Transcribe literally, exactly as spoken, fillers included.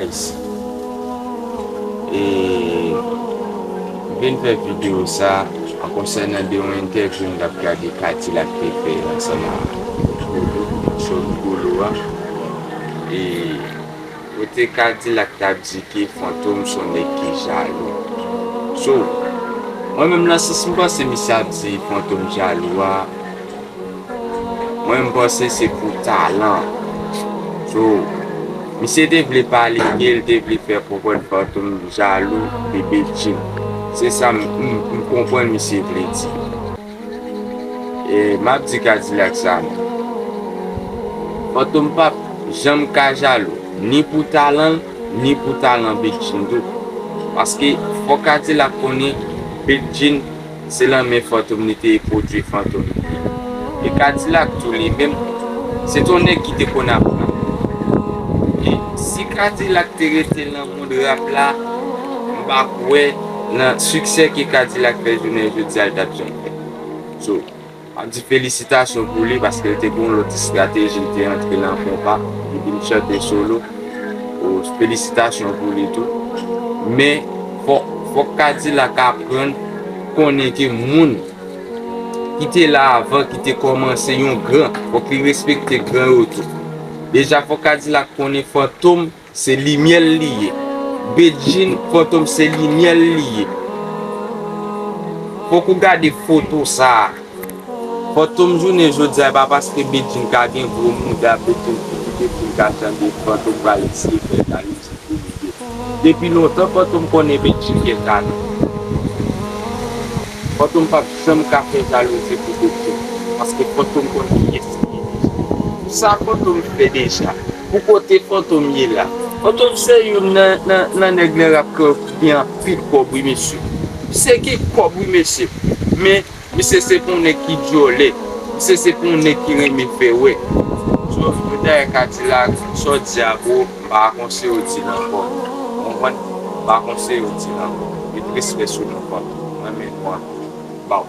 Guys, e, m vin fè videyo sa an konsènan de yon entèvyou m t ap gade Kadilak te fè ansanm a Rigolo, sou Rigolo a. E, kote Kadilak t ap di ke Fantom se yon nèg ki jalou. So, mwen menm nan sans m panse misye ap di Fantom jalou a, mwen m panse se pou talan. So, misye te vle pale ke l te vle fè konprann Fantom jalou de Bedjine. Se sa m, m, m konprann misye vle di. E m ap di Kadilak sa menm. Fantom p ap janm ka jalou, ni pou talan l, ni pou talan Bedjine tou. Paske fò Kadilak konnen Bedjine se nan men Fantom li te pwodui Fantom li te ye. E Kadilak tou li menm, se t on nèg ki te konn aprann. E si Kadilak te rete nan mond rap la, m pa kwè nan siksè ke Kadilak fè jounen jodi a l t ap janm fè. So, m ap di felisitasyon pou li paske l te gen yon lòt estrateji, l te antre nan konpa, li vin chante solo. O, felisitasyon pou li tou. Men, fò, fòk Kadilak aprann konnen ke moun ki te la avan, ki te kòmanse yon gran, fòk li respekte gran yo tou. Deja, fòk Kadilak konnen Fantom se limyè l li ye. Bedjine, Fantom se limyè l li ye. Fòk ou gade foto sa a. Fantom jounen jodi a, e pa paske Bedjine ka gen gwo mouda, Bedjine ki kite pou l ka tande Fantom pral eseye fè jalouzi pou li ye. Depi lontan Fantom konnen Bedjine gen talan. Fantom p ap janm ka fè jalouzi pou Bedjine, paske Fantom konn kiyès li ye deja. Pou sa Fantom fè deja, pou kote Fantom ye la. Fantom se youn nan, nan, nan nèg nan rap ki gen anpil kòb wi mesye. Misye gen kòb wi mesye. Men, misye se pou yon nèg ki djòlè. Misye se pou yon nèg ki renmen fè wè. So, dayè Kadilak, sa w di a bro, m pa konseye w di l ankò. Ou konprann? M pa konseye w di l ankò. Met respè sou non Fantom. Mwen renmen nou anpil. Baw.